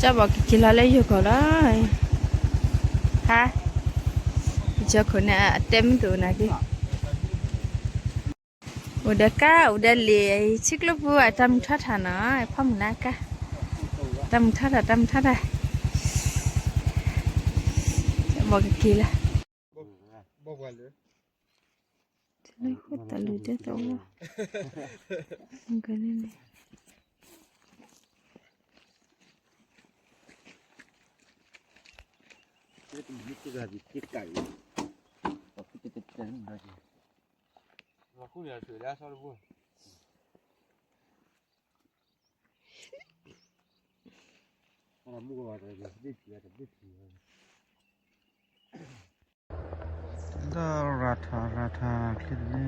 တၢ်ဘီကက့ၤလီၤလၢယိၤကီၢ်လီၤ. ဟါ, ယိၤကီၢ်န့ၣ် အတဲမ့ၢ်တအိၣ်နာ်က့, အိၣ်ဒီးကါ အိၣ်ဒီးလံာ် ဆံကျိပူၤ အတၢ်မုၢ်ထီၣ်ထၣ်နီၤ, ဖီမုၢ်နၤကါ, တၢ်မုၢ်ထီၣ်ထၣ် တၢ်မုၢ်ထီၣ်ထၣ်, တၢ်ဘီကက့ၤလီၤ. တၢ်လုၢ်တဲသဝီ, ကန့ၣ်န့ၣ်, ဒီးရၤထးရၤထးချ့တန့ၣ် မ့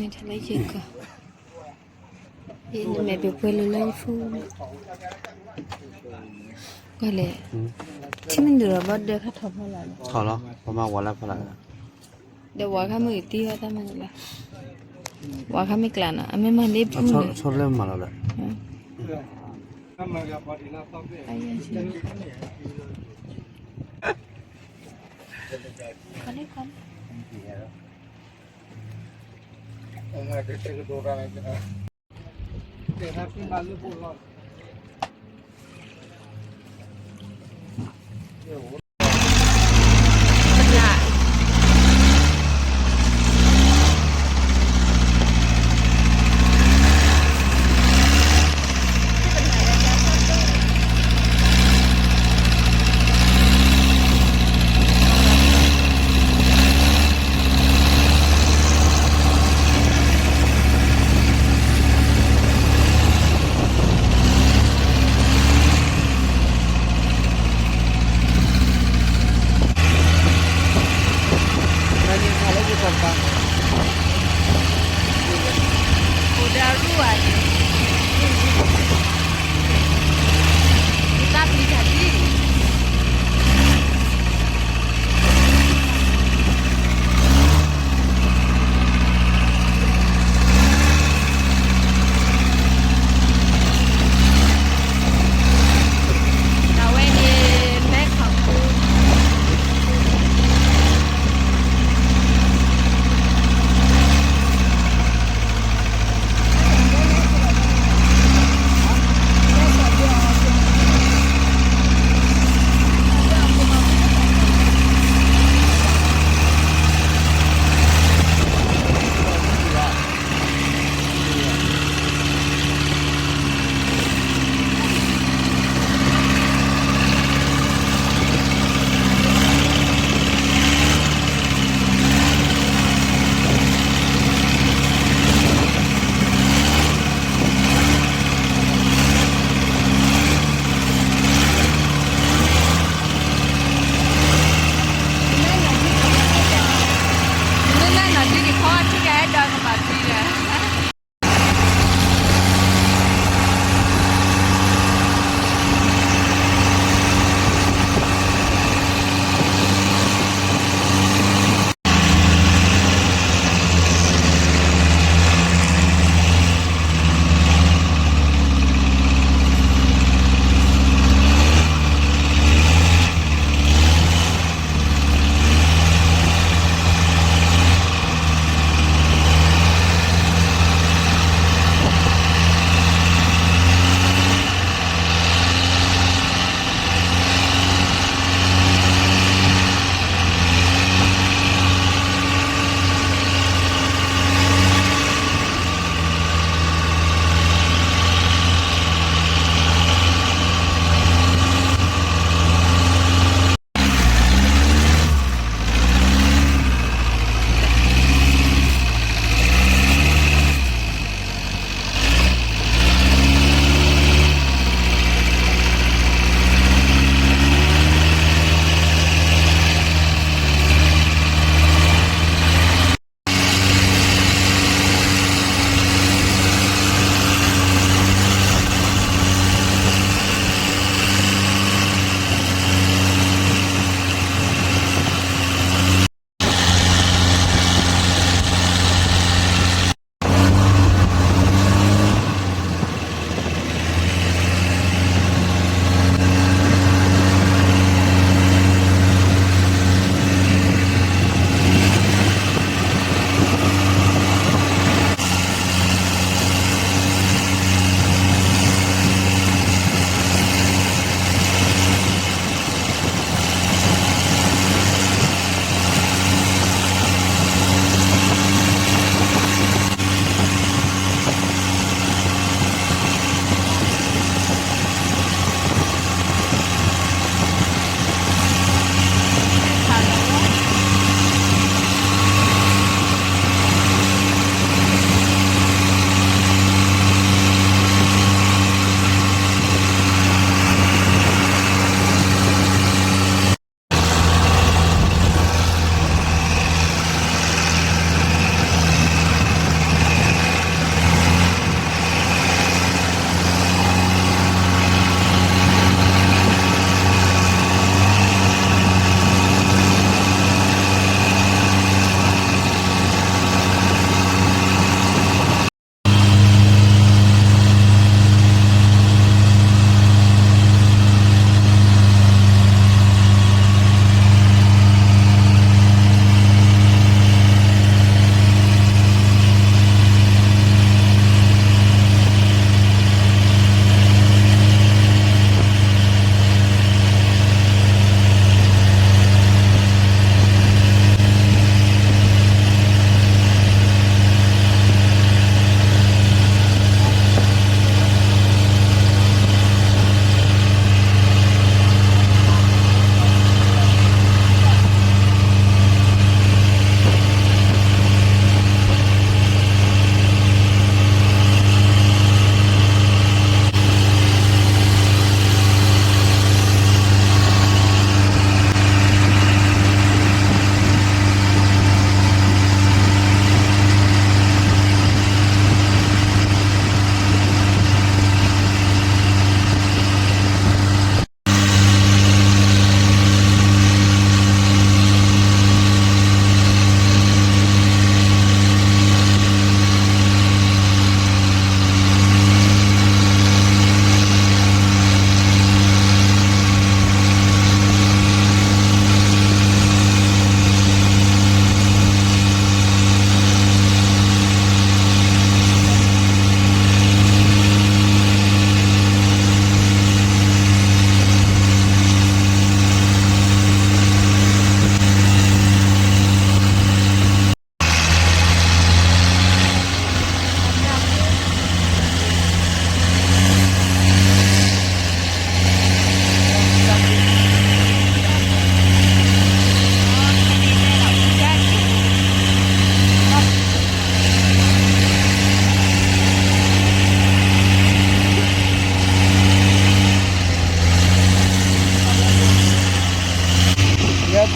ၢ်ထီၣ်လၢယကီၢ်, ယနမဲာ်ပှဲၤပှဲၤလၢလၢယဖူ, ကွၢ်လဲၣ်, ထံမ့ၢ်ဒုးဒီးဘီဒၢခါထီၣ်ဖီလာ်လီၤ, ထီၣ်လီၤ, ပမၤဝၤလၢဖီလာ်, ဒီးဝၤခါမ့ၢ်တံၢ်ဝဲတၢ်မ့ၢ်လၢ, ဝၤခါမ့ၢ်ကျးနီၤ အမ့ၢ်မၤန့ၢ်ဖုန့ၣ်, ဆီတလဲမၤလီၤဒီး အ အိၣ်ဒီးအရူၢ်ဧါန့ၣ်, တၢ်ပျံၤတၢ်ဒ်, အဝဲန့ၣ် မဲခီၣ်ခိၣ်, အ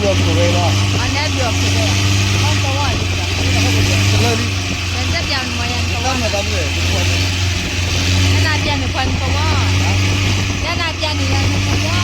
အန့ၣ်ဘျီခိၣ်ဝဲ, အတဝီလံ, တလၢလံ, ယတပျးနမၤယၤနတဝီ, ယနပျးန့ၣ်ပှၤနတဝီ, ယနပျးန့ၣ်ယၤနတဝီ.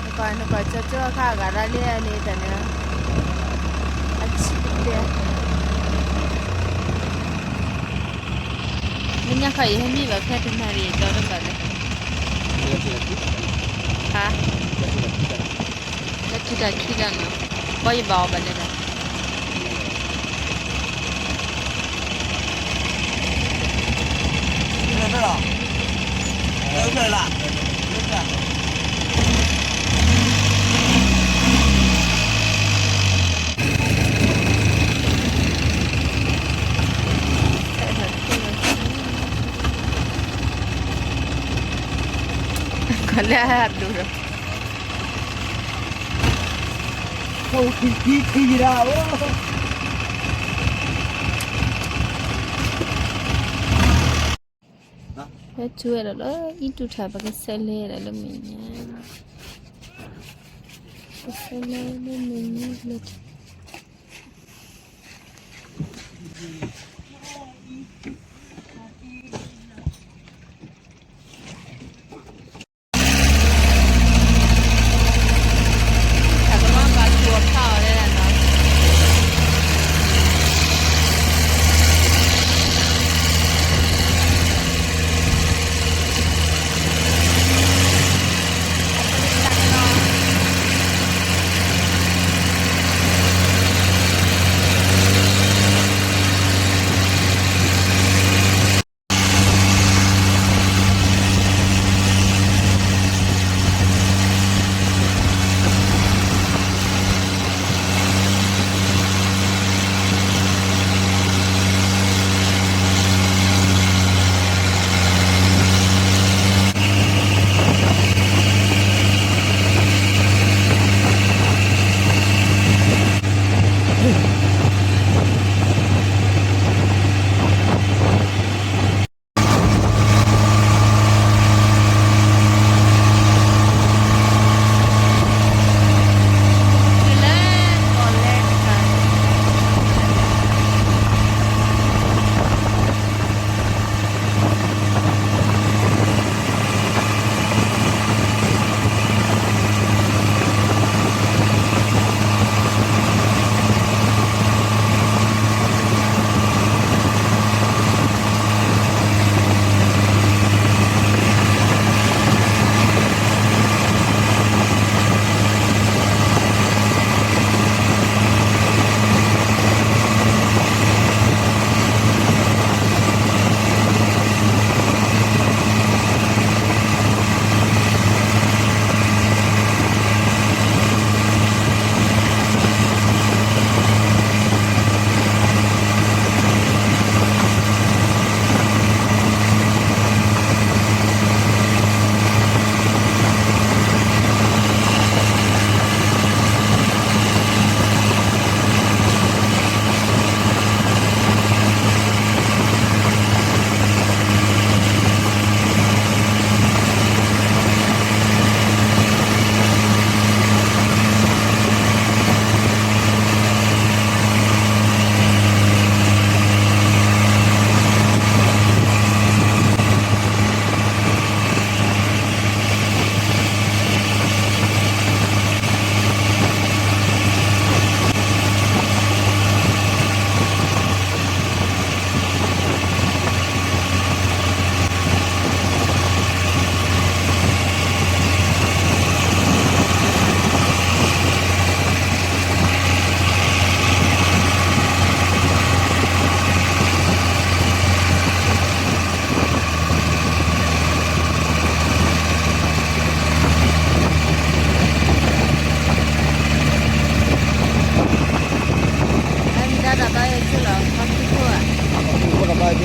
နကွၢ် နကွၢ်ကၠီကၠီအခါအဂၤဒၣ်လၢအန့ၣ်တၢ်န့ၣ်, အဆံးတတဲ, မ့ၢ်ညါခီအံၤဟဲမံဘၣ်ဖဲတနၣ်ရံၣ်ဒီတဘၣ်လဲၣ်, ဟါ, လၢခံတၢ်ခံတၢ်နီၤ, ဘီယဘၣ်အီၤဘၣ်လဲၣ်ဒီး ကလဲၤဒိၣ်ဒီး, ခိၣ်ခံခံခံယရၣ်အိၣ်. ဟဲတုၤဝဲဒၣ်လၢ အံၣ်တူၢ်ထး ပကဆဲးလဲၤဒၣ်လၢမဲာ်ညါ, ပဆဲးလဲၤလၢမဲာ်ညါလၢ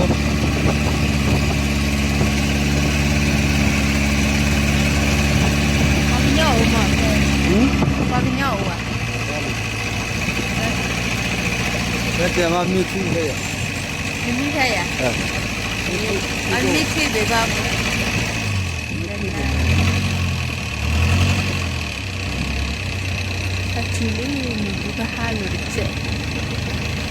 ပှၤကညီအိၣ်မး, ပှၤကညီအိၣ်ဧါ, တဲမ့ၢ်ထံခဲယၤ, မ့ၢ်ထံခဲယၤ, အမ့ၢ်ထံ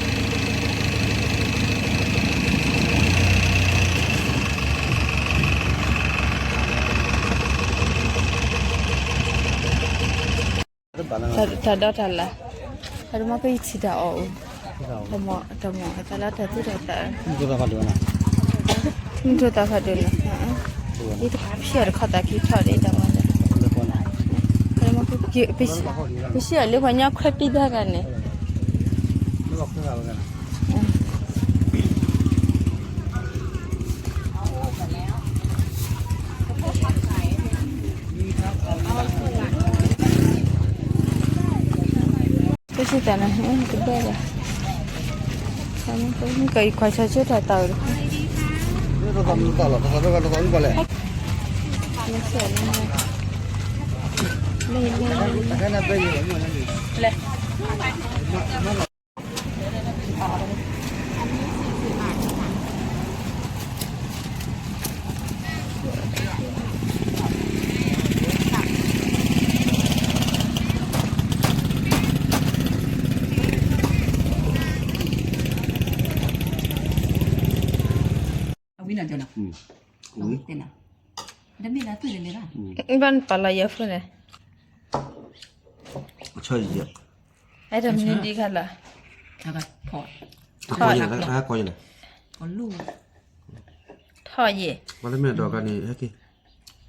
ဘၣ်ဘၣ်, တၢ်ထံလံ, မ့ၢ်ဒုကဟးလိာ်တစဲး တၢ်ဒီတၢ်လၢ်, တၢ်တမီကယထံၣ်တၢ်အီၣ်အိၣ်, တမီ, တမီ, တၢ်လၢတၢ်သူၣ်တၢ်သး, မုၢ်ထီၣ်သးဖးဒိၣ်လီၤ, ယတဖျၢၣ်တခီသးခံထီၣ်ဒ်တၢ်မီ, ပစံၣ်အီၤလၢပှၤညီခွဲးပံတၢ်ဂၤန့ၣ် ပစံးတၢ်န့ၣ် တဘၣ်ဘၣ်, ကကွၢ်ဆၢဆိတၢ်သးဝဲတခါ, လဲၣ်, လဲၣ်, လဲၣ်, လဲၣ်. အဝံၤနီၤကၠီနီၤ, တဲနီၤ, ဘၣ်နပာ်လီၤယဲၢ်ဖိန့ၣ်, အဲၣ်ဒိးမနုၤဒံးခါလီၤ, ထီၣ်, ထီၣ်ယဲၢ်,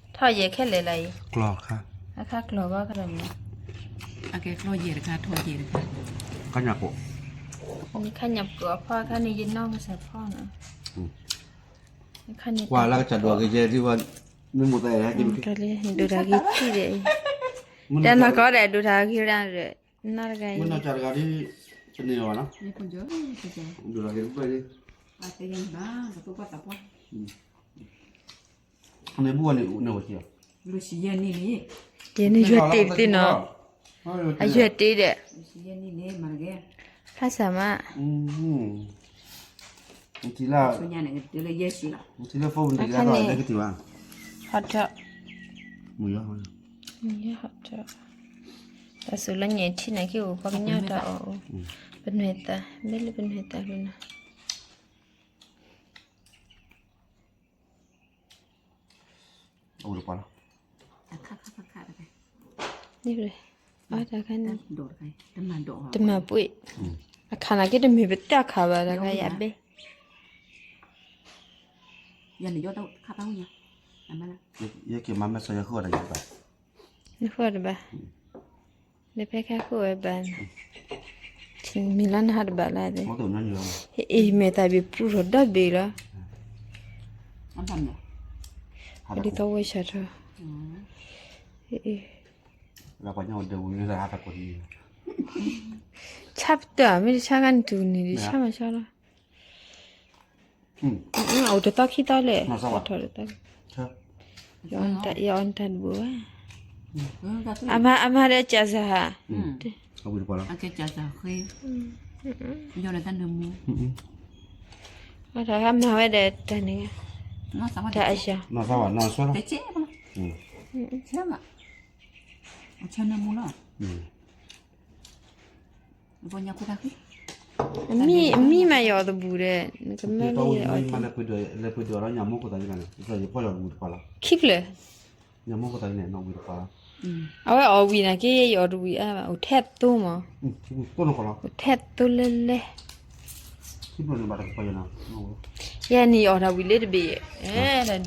ထီၣ်ယဲၢ်ခဲလၢာ်လီၤအံၤ, အခါကျီၤဘၣ်ခါဒီးမနုၤ, အခါကျီၤဘၣ်ခါဒီးမနုၤ, ခါညၣ်ကိး, ခါညၣ်ကိးအဖီအခါန့ၣ် ယနီၢ်ကစၢ်ဖီနီၤ, ကွၢ်လၢကစၢ်ဒိးကယဲၢ်ဒ်ဝဲ, မ့ၢ်မိၢ်သးအဲၣ်ဟဲက့ၤ, ဒိၣ်တၢ်ဂ့ၤထံၣ်ဒီး, တၢ်နီၢ်ကီၢ်ဒီးဒိၣ်တၢ်ဂ့ၤရၣ်ဒီး, နီၢ်တဂၤအံၤ, မ့ၢ်နီၢ်ကၢ်တဂၤဒ်, တန့ၢ်ဘၣ်နီၤ, ဒိၣ်တၢ်ဂ့ၤတဖျၢၣ်ဒ်, န့ၣ်ဘူၣ်ဝဲန့ၣ်, ယဲန့ၣ်ယွၤတ့ၢ်တသ့နီၤ, အယွၤတ့ဒီး, ဖးစၢ်မး, ထံလၢ, ထံလၢဖိပနံၤကဒါထီၣ်လဲကတံၢ်ဘၣ်, ဟီထီၣ်, မုၢ်ယီၤ, မုၢ်ယီၤဟီထီၣ်, တၢ်စူၤလၢညါထံၣ်န့ၣ်က့ၤအိၣ်ပှၤကညီတၢ်အီၣ်အိၣ်, ပနွဲၢ်သး, မ့ၢ်လၢပနွဲၢ်သးလီၤနီၤ. အိၣ်တပှၤလီၤ, န့ၣ်, အတခါန့ၣ်, တမၤပှ့ၢ်, အခါနာ်က့တမ့ၢ်ပတၢ်ခါဘၣ် တခါယဘဲ, ယက့ၤမၤမဲာ်စီ ယဃုအီၣ်တၢ်ယဘၣ်, နဃုအီၣ်တဘၣ်, လၢဖဲခါဃုဝဲဘၣ်န့ၣ်, မ့ၢ်လၢနဟးတဘၣ်လၢ, အ့ၣ် မဲာ်သၣ်ဘ့ၣ်ပျူၢ်ထီၣ်ဒီဘ့ၣ်လီၤ, ဒ်သိးဝဲဆၢထီၣ်, ဆၣ်ပတၢၢ် မ့ၢ်တဆၣ်ခါန့ၣ် တုၤန့ၣ်ဒ်ဆၣ်မၤဆၣ်လီၤ, အိၣ်တသီခံသီလဲၣ်, ထီၣ်တသီ, ယအီၣ်တၢ်တဘိဘၣ်, အမါဒီးကၠၣ်စၢ်ဧါ, အီၣ်တၢ်ခါမၤဝဲဒီးတၢ်န့ၣ်, တၢ်အယၤ, မံမးယအီၣ်တဘူၣ်ဒီး နကမၤလၢယအီၣ်, ခံဖျၢၣ်, အဝဲအီၣ်ဝံၤနာ်က့ ယအီၣ်တဝံၤအါဘၣ်, အိၣ်ထဲသိမး, အိၣ်ထဲသိလဲၣ်လဲၣ်, ယဲန့ၣ်ယအီၣ်တၢ်ဝံၤလၢတဘ့ၣ်, တၢ်တဘ့ၣ်ဃီန့ၣ်,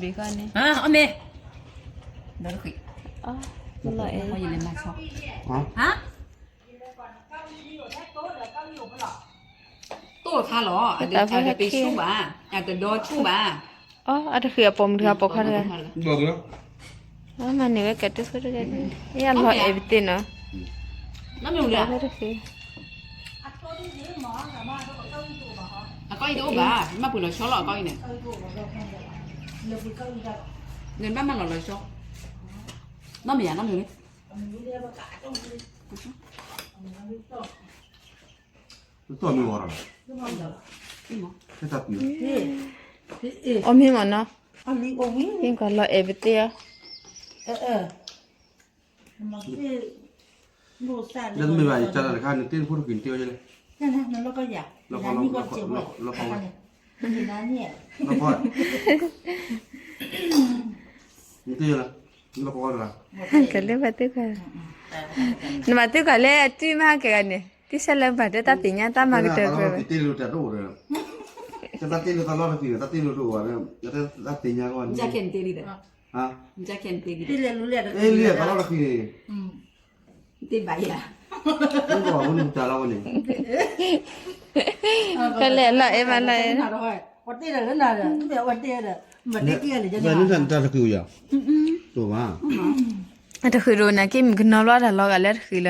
အီၣ်မ့ၢ်, လီၤအဲၣ်, တိၢ်ခါလီၤ, အတပ့ၤဆူၣ်ဘၣ်, အတဒီဆူၣ်ဘၣ်, အီၣ် အတဃ့အပိာ်မုၣ်တဂၤပိာ်ခွါတဂၤ, မၤန့ၢ်ဝဲကတၢၢ်ဖိတဂၤ, ယလီၤအဲၣ်ပသ့ၣ်နီၤ, တဃ့, အ ကီၢ်အံၤတအိၣ်ဘၣ်, မ့ၢ်ပှ့ၤလီၤဆီလီၤကီၢ်အံၤန့ၣ်, နဘၣ်မၤလီၤလီၤဆီ, နီၢ်မ့ၢ်ယၤနီၢ်မ့ၢ်, တီၢ်မ့ၢ်ဝဲ, အီၣ်မ့ၢ်မနီၤ, ဟံၣ်ကီးလီၤအဲၣ်ပသ့ၣ်အီၤ, လၢတမ့ၢ်ဘၣ် ယကၢ်လၢတခါ နတ့ၢ်ဖိတကွံာ်နတ့ၢ်ဝဲလဲၣ်, လီၤဖီဝဲ, လီၤဖီဝဲ, နတ့ၢ်လၢ, လီၤဖီဝဲတဂၤ, ကလၢဘၣ်သ့ၣ်ခွါ, နဘၣ်သ့ၣ်ခွါလၢအတုၤမးကဂၤန့ၣ် တံၢ်ဆၢလၢဘၣ်တဲတၢ်သ့ၣ်ညါတၢ်မၤကတၢၢ်ဖဲဝဲ, တၢ်သ့ၣ်ညါကီၢ်န့ၣ်, တၢ်သ့ၣ်ညါကီၢ်န့ၣ်, လံတၢ်လီၢ်တဃံန့ၣ်, တဘၣ်ယၤ, ကလဲၤလီၤအဲၣ်မးလီၤအဲၣ်, တၢ်တဃံယၤ, တဃံဒိၣ်န့ၣ်က့ မုၣ်ကနီၤဘျီတၢ်လီၤဂာ်လၢတဃံလၢနီၤ, လီၤ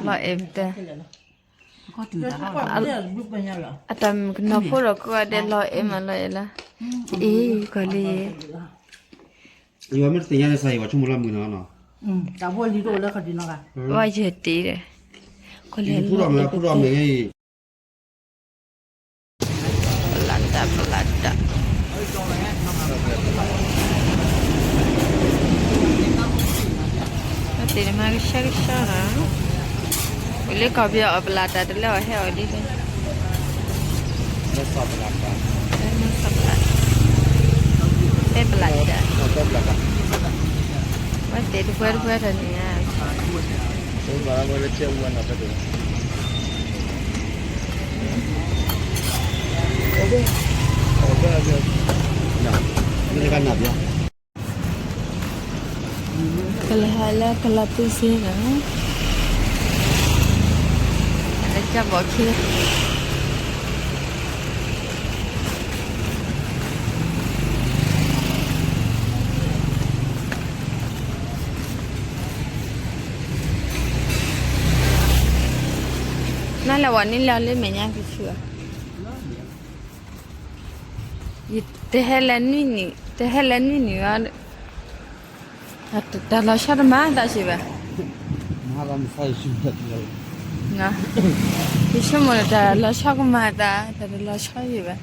အဲၣ်ပတၢ် အတၢ်မုၣ်ကနီၤဖိဒီးကိးဂၤဒဲးလီၤအဲၣ်မးလီၤအဲၣ်လၢ, အ့ၣ် ကီၤလံ, ယဝဲမ့ၢ်တသ့ၣ်ညါလၢစးအံၤ ပှၤဆိကမိၣ်လၢမုၢ်နီၤနီၤ, ဝဲယတ့ဒီး, ကီၤလံ, ပလးတၢ်ပလးတၢ် အသ့ၣ်န့ၣ်မၤကဆှီကဆှီနီၤ, ဝံၤလၢကီၢ်ပယီၤအီၣ်ပလးတၢ်တလဲအီၣ်ဟဲအီၣ်ဒ်လဲၣ်, ဖဲပလးတၢ်, ဝဲသ့ၣ်တပှဲၤတပှဲၤတၢ်န့ၣ်ဧါ, ကလဲၤဟးလၢကလီၤသူစ့နီၤ, လၢကၠၢ်ဘီၣ်ခ့ နလဲၤဝဲန့ၣ်လၢလၢမဲာ်ညါကဆူၣ်ဧါ, ယတဟဲလၢနွံနံၤ, တဟဲလၢနွံနံၤဘၣ်, တၢ်လီၤဆီတမၤသးစံးဘၣ်, ယဆိကမိၣ်လၢတၢ်လီၤဆီကမၤသး, တၢ်တလီၤဆီယံၤဘၣ်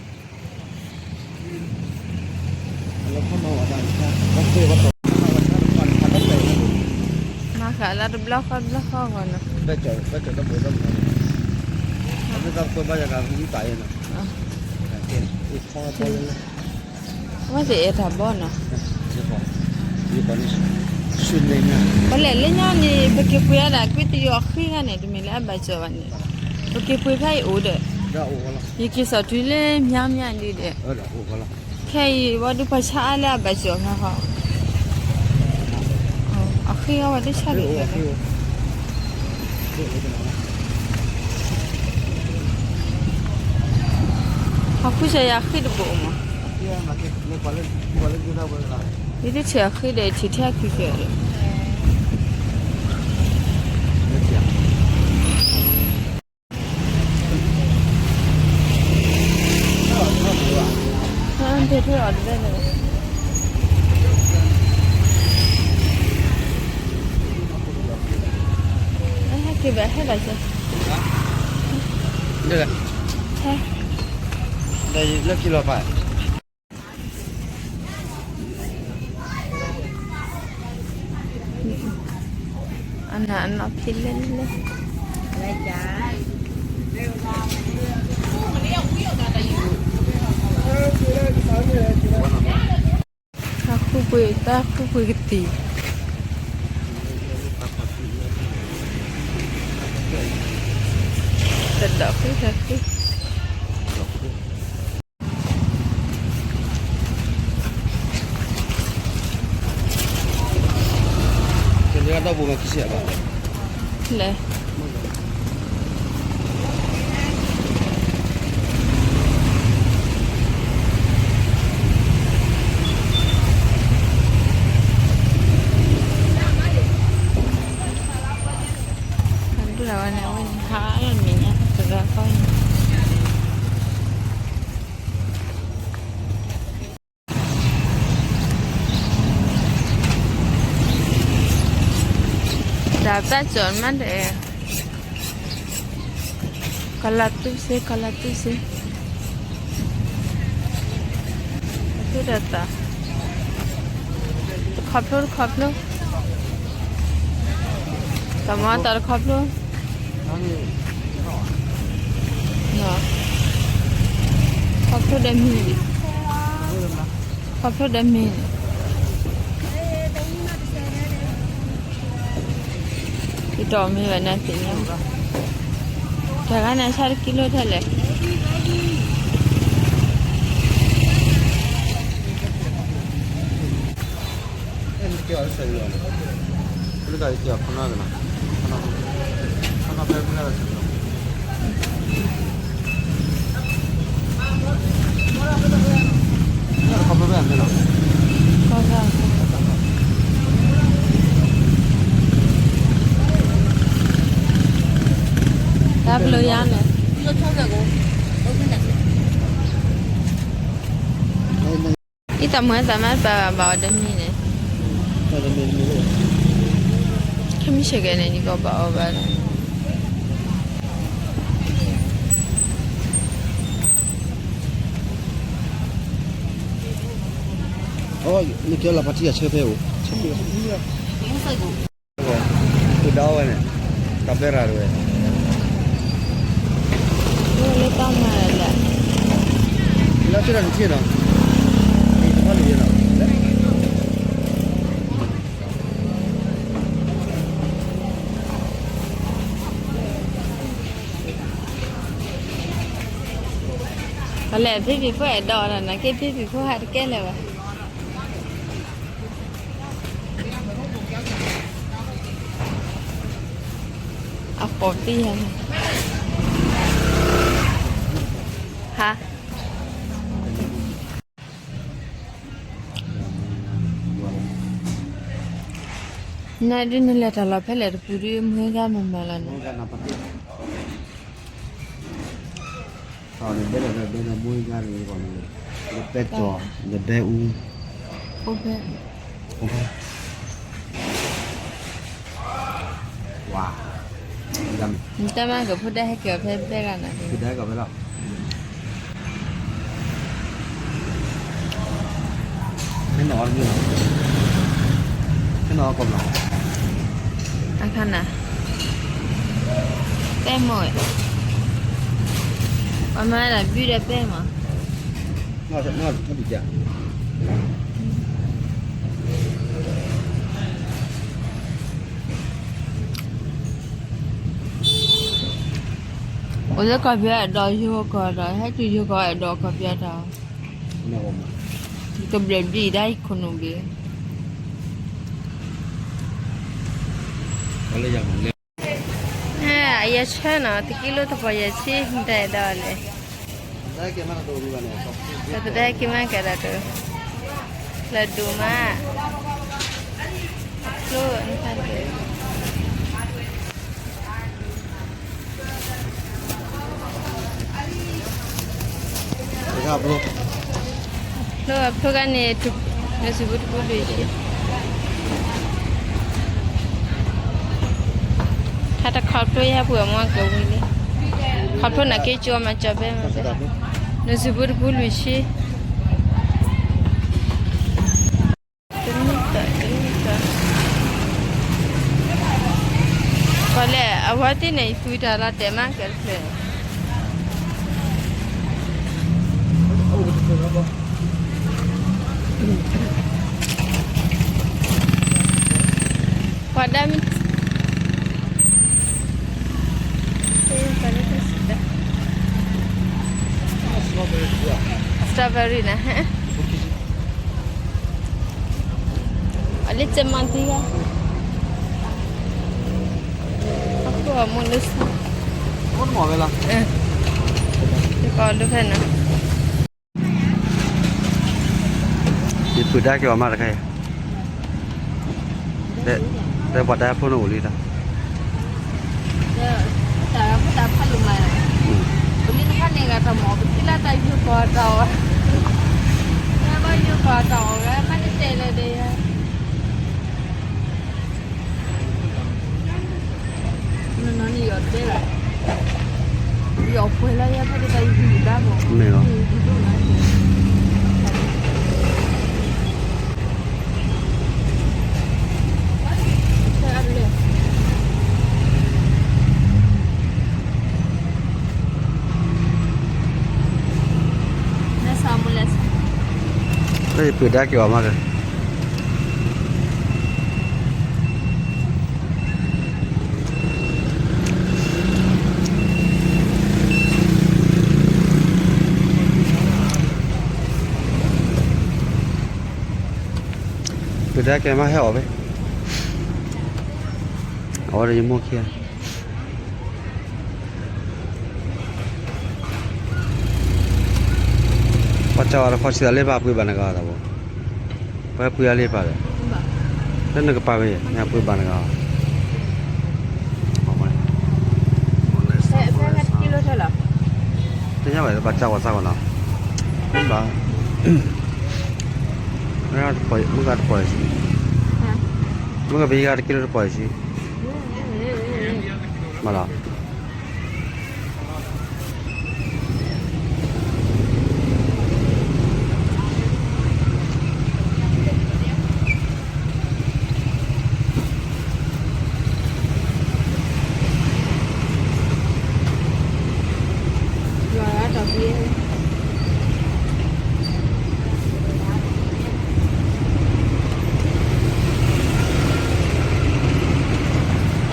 မၤဃးလၢတဘျီဃီတဘျီဃီဂီၢ်နီၤ, အဝဲသ့ၣ်အဲၣ်တၢ်ဘီနီၤ, ပလဲၤလၢညါန့ၣ် ပက့ၤပှ့ၤအါဒၣ်ကွံတယိၤအဃံဂၤန့ၣ် တမ့ၢ်လၢအဘၣ်ကၠီၣ်ဘၣ်န့ၣ်, ပက့ၤပှ့ၤဖဲအံၤအိၣ်ဒီး, ယက့ၤစိာ်တုၤလၢမၠါမၠါဒ်ဒီး, ခဲအံၤဝဲဒုးပှၤဆါအါလၢအဘၣ်ကၠီၣ်ခါဃီ, အဃံအဝဲတဆါန့ၣ် အဃုဆဲးယၤဃံတဘိမး, ယတထံၣ်အဃံဒီး ထံၣ်ထဲအခုကဲဒီး, ဟဲက့ၤဘၣ်ဟဲဘၣ်ဆၢ, ဟဲ, လၢခံလီၤပၢ် အနီၢ်ဖံးလဲၣ်လဲၣ်, တၢ်ဃူပှ့ၤ တၢ်ဃူပှ့ၤကသံၣ်, တၢ်ဒီးဃံတၢ်ဃံ လဲၣ်, ဒ်ဝဲန့ၣ် အဝဲန့ၣ် ဟးလီၤမဲာ်ညါ တဂၤဃီန့ၣ် အတၢ်ကၠီၤမးဒီး ကလၤတူၢ်စ့ ကလၤတူၢ်စ့ တူၢ်ဒီးသး တခီဖျိ တခီဖျိ တမၤတၢ်တခီဖျိ ခီဖျိဒီးမံၤန့ၣ် ခီဖျိဒီးမံၤန့ၣ် ယတီၢ်မ့ၢ်ဝဲနၤသ့ၣ်ညါ တဂၤန့ၣ်ဆါတကံလိထဲလဲၣ် တၢ်ဘျုးယါလဲၣ် အံၤတၢ်မၤတၢ်မၤပာ်ဘၣ်အီၤဒီးမံၤန့ၣ် ခဲမုၢ်ဆ့ၣ်ကဲန့ၣ် ယကဘၣ်အီၤဘၣ်လီၤ နကဲလီၤပှၤထံၣ်အဆၢဖဲအိၣ် ဆၢဖဲ ကဒီးဝဲန့ၣ် တၢ်ပဲရၤတဝဲ လၢတၢ်မၤလဲၣ် လၢဆ့ၣ်နီၤတဆ့ၣ်နီၤ တဖၣ်လံနီၤ အလဲၤဖံဖံဖိအဲၣ်ဒိးနီၤ နက့ဖံဖံဖိဟးတကဲလၢၤဘၣ် အဃိးပံၢ်ဟဲ ဟါ နဒုးနလဲၤတၢ်လီၤဖဲလဲၣ်တပူၤဒုး မုၢ်ဂၤမၤမၤလီၤန့ၣ် ဒီးဘဲဒီးဘဲဒီးမူဂၤန့ၣ် ဒီးပဲတီၤ ဒီးဘဲအူ အိၣ်ဖဲ အိၣ်ဖဲ ဝါ နတၢ်မၤကဖိဒါဟဲက့ၤအီၤဖဲဘဲဂၤန့ၣ် ဖိဒါဟဲက့ၤဖဲလီၤ ဖဲန့ၣ်အီၤတမံၤလီၤ ဖဲန့ၣ်အီၤကီၢ်ဘျီ အခါနၤ ပဲမိၢ် ပှၤမၤဒၣ်ဘုဒီးပဲမး နီၢ်နီၢ်နီၢ်ဒံးက အိၣ်လၢကီၢ်ပယီၤအဲၣ်ဒိးယိၤကီၢ်ဒီး ဟဲတုၤယိၤကီၢ်အဲၣ်ဒိးကီၢ်ပယီၤတၢ် ကဘျဲၣ်ဘျံၣ်ဒၣ်ယခိၣ်နူာ်ဘ့ၣ် အယဆၢနီၤ တကံလိတပီၤယဲၢ်ဆံ မတၤအဲၣ်ဒိးလဲၣ် တၢ်တကဲမးကဲဒၣ်တၢ် လၢဒိၣ်မး ဖျိ ဖျိ ဖျိကန့ၣ် နစံးဘုတပူၤလွံၢ်ဆံ ဟးတခီဖျိယဟဲပှဲၤမွၢ်ကဝံၤလံ ခီဖျိနၤက့ကၠီမၤကၠီဘဲမၤဘဲ နစံးဘုတပူၤလွံၢ်ဆံ တနံၣ်တၢ် တနံၣ်တၢ် ပှၤလဲၣ် အဝဲသ့ၣ်န့ၣ် ယသူတၢ်လီၤတဲာ်မးကဲတဖျၢၣ် ပှၤဒါမံၤ strawberry န့ၣ် အလၢကမၤသံဂၤ အခိၣ်အမူလၢဆါ တကီၢ်ဒုဖဲန့ၣ် ယဖုးဒါက့ၤအီၤမးတခါအံၤ တဲပှၤဒါဖိန့ၣ်အိၣ်လံတၢ် တၢ်ဖးလူၤမး ပလံတခါန့ၣ်ဂၤတၢ်မီၢ် ပထံၣ်လၢတၢ်ယိၤကီၢ်တၢ်အီၣ် တၢ်ဘၣ်ယိၤကီၢ်တၢ်အီၣ်ဂၤ မ့ၢ်တတဲလၢၤဒီးယၤ န့ၣ်လီၤ. လၢယပုၢ်ဒါက့ၤအီၤမးဒီး ပုၢ်ဒါကဲမးဟဲအီၣ်ဖဲ အဝဲဒီးယမိၢ်ခံဂၤ ပှၤကၢ်ဝဲတခီဆံးသးလၢဘၣ်ပှ့ၤဘၣ်နဂၤသးဘိ, ပှၤပှ့ၤအလံပာ်ဒီး, လၢနကပာ်ဖဲ နပှ့ၤဘၣ်နဂၤ, တညါဘၣ်ဘၣ်ကၢ်ဝဲစးကီးနီၤ, ဘၣ်, မုၢ်ဂၤတပီၢ်ယၤဆံ, မုၢ်ဂၤပဟံးဂၤတကံလိတပီၢ်ယၤဆံ, မၤလီၤ.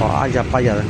အါယၤပာ်ယၤလီၤ.